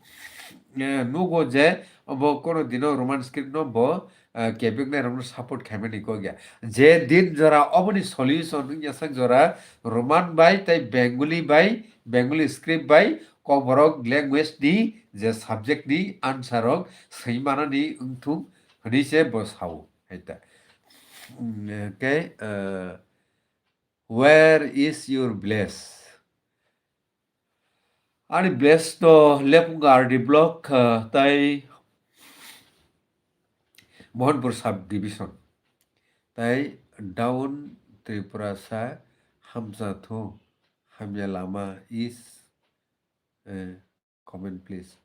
eh, nugo je bo kono dino Roman script no bo, eh, kebeknai rokno support khaimani kok ya. Je din jora oboni solution wngya sak jora Roman bai tei Bengali bai, Bengali script bai Kokborok language ni je subject ni answer rok swi manani wngthung hwnwi se bo sao. Hai ta. Mm, okay, uh, where is your village? Ani village to Lepunga R D block, uh, tai Mohanpur sub division. Tai down Tripura sa hamsa thu hamya lama is, eh, comment please.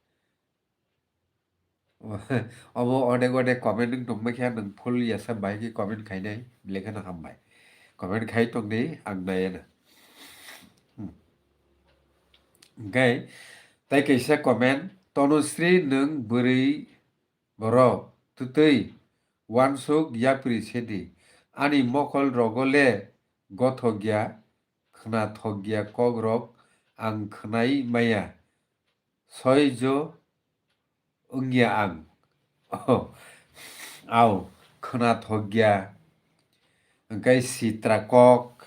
Obo odek odek comment wng tongma khe nwng full yasa bahai khe comment khainai, lekheno hambai. Comment khai tongdi, ang naiya na. Hmm. Hingkhe tai kaisa comment, "Tanusri nwng bwrwi borok twtwi uansuk yapri sedi, ani mokol rogo le gothok ya, khwnathok ya kok rok ang khwnai maya, soijo wngya ang." Au, khwnathok ya, hingkhe sitra kok,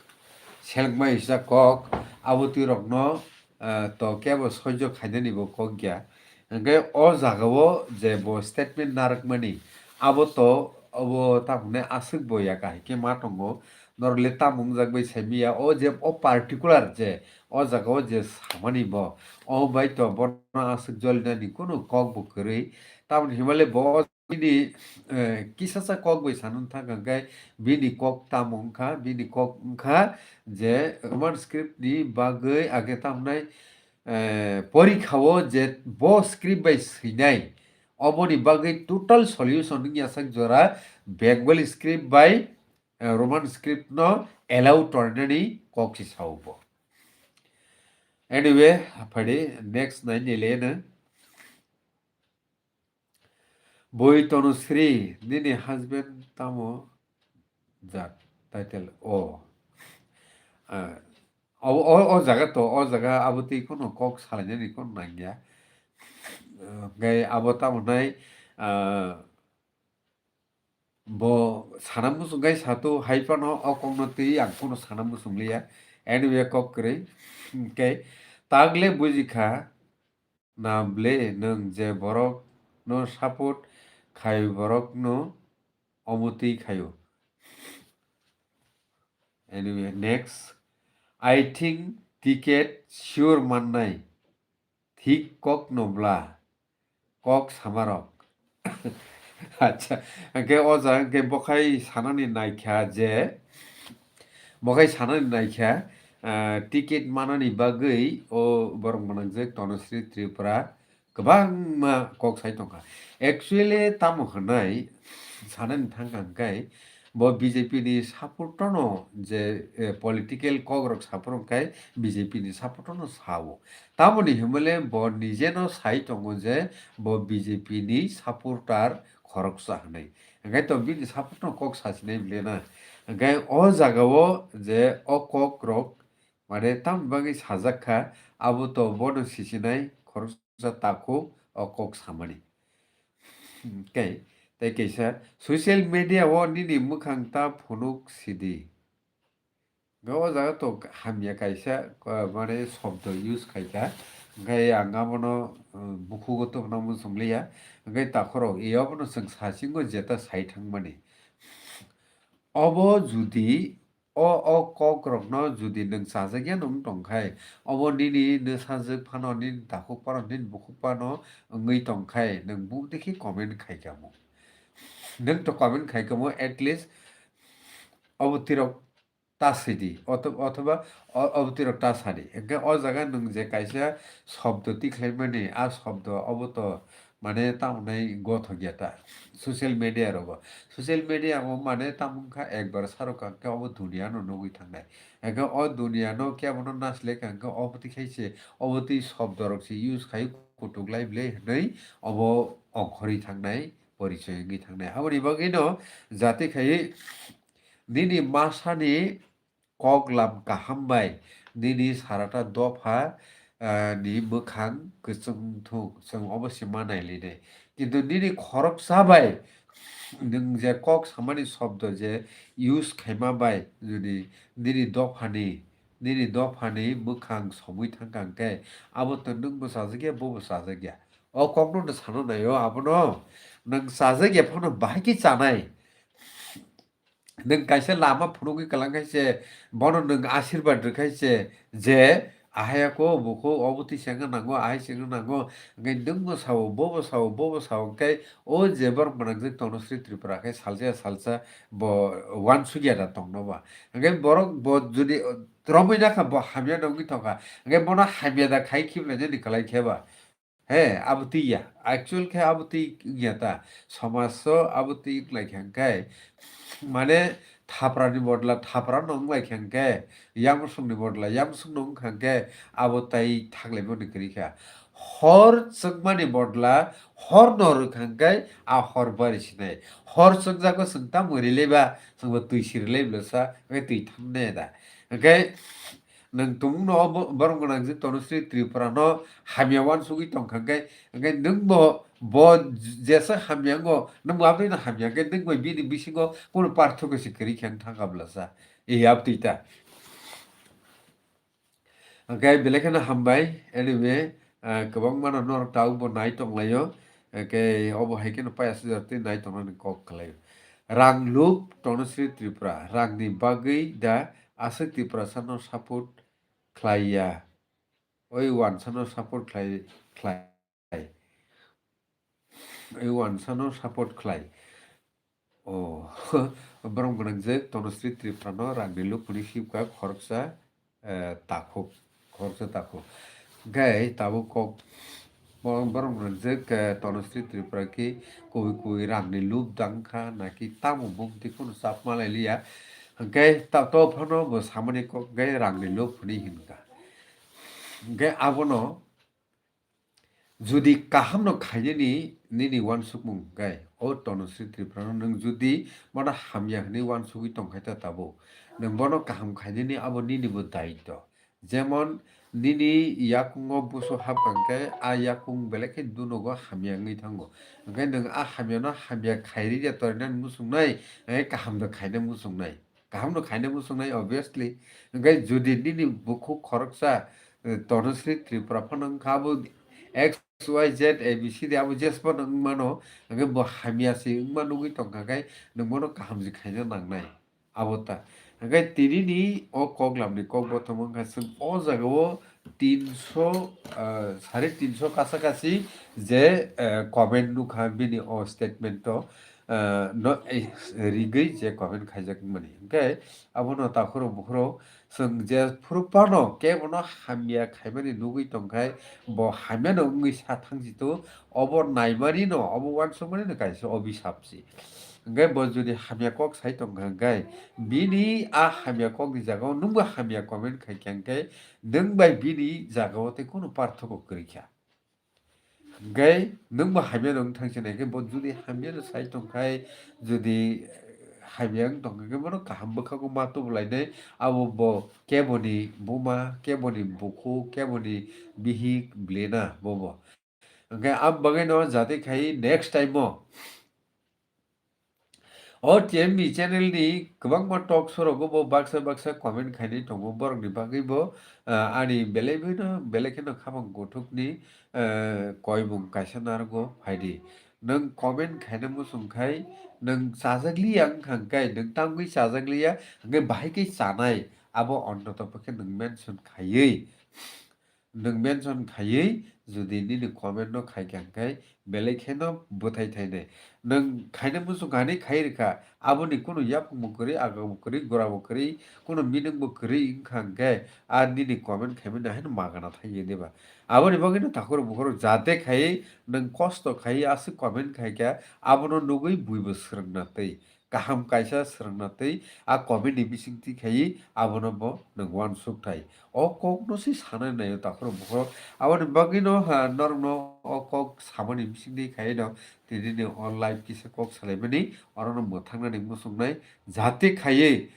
selengma isa kok, abo twi rokno, eh, to kebo soijo khainani bo kok ya. Hingkhe o jagao je bo statement narwkmani, abo to obo tamo hwnwi aswk bo ya kahai khe ma tongo, norok le tamo wngjak bai sai manya, o je o particular je o jagao je samani bo, o bai to bono aswk jolinani kunu kok bo kwrwi, tamoni hwnba le bo bini, eh, kisacha kok bai sanani thang kha, hingkhe bini kok tamo wngkha, bini kok wngkha je Roman script ni bagwi age tamnai, eh, porikha o je bo script bai swinai, oboni bagwi total solution wngya sak jora Bengali script bai, eh, Roman script no allow tornani kok se sao bo. Anyway, phadi next nai ni le no. Boi Tanusri, nini husband tamo jat? Title o. Ah, o, o, o jaga to, o jaga abo twi kono kok salainani kono nangya. Ah, hingkhe abo tamo nai, ah, bo sana muchung kai sato hai phano o kokno twi ang kono sana muchung liya. Anyway, kok kwrwi. Hingkhe tagle bujikha, na ble nwng je borok no support khai borok no omo twi khaio. Anyway, next. I think ticket sure mannai. Thik kok no bla. Kok samarok. Acha, hingkhe o jaga hingkhe bokhai sanani naikha je, bokhai sanani naikha, ah, ticket manani bagwi o borok mwnakjak Tanusri Tripura kwbangma kok sai tongkha. Actually, tamo hwnwi sanani thangkha hwnkhe, bo B J P ni supporter no je, eh, political kok rok support wngkhe B J P ni supporter no sao. Tamoni hwnmale bo nije no sai tongo je bo B J P ni supporter khoroksa hwnwi. Hwnkhe to bini support no kok sasinai bwle na. Hwnkhe o jaga o je o kok rok mane tamoni bagwi sajak kha, abo to bono sisinai khoroksa takhuk o kok samani. Hwnkhe tei kaisa social media o nini mwkhang ta phunuk sidi. Hwnkhe o jaga to hamya kaisa, ah, mane shobdo use khaikha. Hwnkhe ang abono, ah, bukhugo tongna muchung liya. Hwnkhe takhorok e obono chwng sachingo jeta sai thangmani. Obo judi o, o kokrokno judi nwng chajakya nwng tongkhai, obo nini nwsajwk phano, nini takhuk phano, nini bukhuk phano wngwi tongkhai, nwng bukti khe comment khaikha mo. Nwng to comment khaikha mo, at least obo tirok ta sidi, otho-, othoba o-, obo tirok ta sadi. Hwnkhe o jaga nwng je kaisa shobdo tikhlaimani, a shobdo obo to mane tamo nai gothok ya ta. Social media rogo. Social media o mane tamo wngkha ekbar sarok kha hwnkhe obo duniya no nugwi thangnai. Hwnkhe o duniya no kebo no nasilai kha hwnkhe obo twi khai se, obo twi shobdo rok se use khai kutuk lai bwle hwnwi obo ongkhorwi thangnai, porichoi wngwi thangnai. Aboni bagwi no jati khai nini masani kok lam kaham bai nini sarata dopha, ah, ni mwkhang kwchwng thung, chwng obo se ma nai linai. Kintu nini khoroksa bai nwng je kok samani shobdo je use khaima bai jodi nini dophani nini dophani mwkhang somwi thangkha hwnkhe, abo to nwngbo chajakya, bobo chajakya. O kokno no sana naio abono. Nwng chajakya phano bahai khe chanai. Nwng kaisa lama phunugwi kwlangkhaise, bono nwng asirwad rwkhaise je, ahai ako bukhuk obo twi sengna nango, ahai sengna nango, hwnkhe nwngbo sao, bobo sao, bobo sao, hwnkhe o je borok mwnangjak Tanusri Tripura khe salsa salsa bo uansukya da tongno ba. Hwnkhe borok bo jodi romwi nakha bo hamya nongwi tongkha, hwnkhe bono hamya da khai khiplainani kwlai khe ba. He, abo twi ya. Actual khe abo twi wngya ta. Somajo abo twi wnglaikha hwnkhe, mane thaprani bodla thaprano wnglaikha hwnkhe, yamsungni bodla yamsungno wngkha hwnkhe, abo tai thaklaimani kwrwi kha. Hor chwngmani bodla horno rwkha hwnkhe, a hor bari sinai. Hor chwngjago chwng tamo rilaiba, chwngbo twi si rilai bwlasa, hwnkhe twi thangnai da. Hwnkhe, nwng tumungno o bo-, borok gwnang je Tanusri Tripura no hamya uansugwi tongkha hwnkhe, hwnkhe nwngbo bo jesa hamya wngo, nwngbo aboino hamya hwnkhe nwng bai bini bisingo kunu parthokyo se kwrwi khe wng thangkha bwlasa. E abtwi ta. Hwnkhe belai kheno hambai, anyway, ah, kwbangma no norok tabuk bo nai tonglaio, hwnkhe obo hai kheno payasajak twi nai tongnani kok khlaio. Rang lub Tanusri Tripura, rangni bagwi da aswk Tiprasa no support khlai ya, oi uansano support khlai, khlai, oi uansano support khlai. O, borok gwnang je Tanusri Tripura no rangni lub hwnwi sibkha khoroksa, eh, takhuk, khoroksa takhuk. Hwnkhe tabuk kok Bo-, borok rwngjak, eh, Tanusri Tripura khe kubui kubui rangni lub dang kha, naki tamo bumtwi kheno chap malai liya. Hwnkhe ta-, to phano bo samani kok khe rangni lub hwnwi hinkha. Hwnkhe abono jodi kahamno khainani nini uansukmung hwnkhe, o Tanusri Tripura no nwng jodi bono hamya hwnwi uansugwi tongkha ta tabuk, nwng bono kaham khainani abo nini bo daityo. Jemon nini yakungo busu hapkha hwnkhe, a yakung belai khe dunogo hamya wngwi thango. Hwnkhe nwng a hamyano hamya khairwi ya torinani muchungnai, hwnkhe kaham do khaina muchungnai. Kaham no khaina muchungnai, obviously. Hwnkhe jodi nini bukhuk khoroksa, eh, Tanusri Tripura phano wngkha, abo X Y Z A B C D abo jesbo no wngmano, hwnkhe bo hamya se wngma nugwi tongkha khe, nwng bono kaham se khaina nangnai. Abo ta. Hwnkhe tini ni o koklam ni kok bothom wngkha chwng o jaga o tinso, ah, sare tinso kasa kasi je, eh, comment nukha bini o statement o, eh, no, eh, rigwi je comment khaijak mani. Hwnkhe abono takhuro bukhuro chwng je phuru phano kebono hamya khaimani nugwi tongkhai bo hamya no wngwi sa thangsi to obo naimani no obo uansukmani no kaisa obisap si. Hwnkhe bo jodi hamya kok sai tongkha hwnkhe, bini a hamya kokni jagao nwngbo hamya comment khaikha hwnkhe, nwng bai bini jagao tei kunu parthoko kwrwikha. Hwnkhe nwngbo hamya no wng thangsi nai khe, bo jodi hamya no sai tongkhai, jodi, eh, hamya wng tongkha khe, bono kaham bwkhago ma tubulainai, abo bo keboni buma, keboni bukhuk, keboni bihik, blena bobo. Hwnkhe am bagwino jati khai next time o. O T M ni channel ni kwbangma talk show rogo bo baksa baksa comment khainai tongo, borokni bagwi bo, ah, ani belai bino, belai kheno khamang kuthukni, eh, koimung kaisa narwgo phaidi. Nwng comment khaina muchung khai, nwng chajakliya wngkha hwnkhe, nwng tangwi chajakliya hwnkhe bahai khe chanai, abo ontoto pokhe nwng mention khaiwi. Nwng mention khaiwi jodi nini comment no khaikha hwnkhe belai kheno bwthai thainai. Nwng khaina muchung kha hwnwi khai rwkha, aboni kunu yaphangbo kwrwi, agabo kwrwi, gorabo kwrwi, kunu meaning bo kwrwi wngkha hwnkhe a nini comment khaimani haino magana thangya diba? Aboni bagwino takhurok bukhurok jate khaiwi nwng kosto khaiwi aswk comment khaikha, abono nugwi buibo swrwngna twi. Kaham kaisa swrwngna twi a comment ni bisingtwi khaiwi abono bo nwng uansuk thai. O kok no se sanai naio takhurok bukhurok. Aboni bagwi no, ha, norok no o kok samani bisingtwi khaiwi no tini ni o live kisa kok salaimani oro no mwthang nani muchung nai, jate khaiwi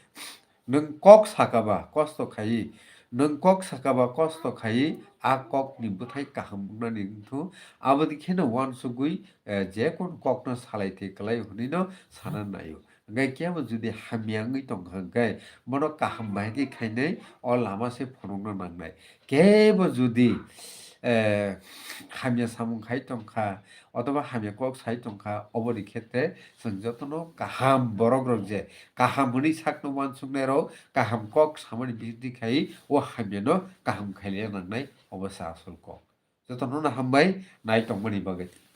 nwng kok saka ba kosto khaiwi, nwng kok saka ba kosto khaiwi a kok ni bwthai kaham wngnani wngthu. Aboni kheno uansugwi, eh, je kunu kok no salai thwi kwlai hwnwi no sana naio. Hwnkhe kebo jodi hamya wngwi tongkha hwnkhe bono kaham bahai khe khainai o lama se phunukna nangnai. Kebo jodi, eh, hamya samung khai tongkha othoba hamya kok sai tongkha, oboni khetre chwng jotono kaham borok rok je kaham hwnwi sakno uansuknai rok kaham kok samani bisingtwi khai o hamyano kaham khailai nangnai, obo se asol kok. Jotono no hambai nai tongmani bagwi.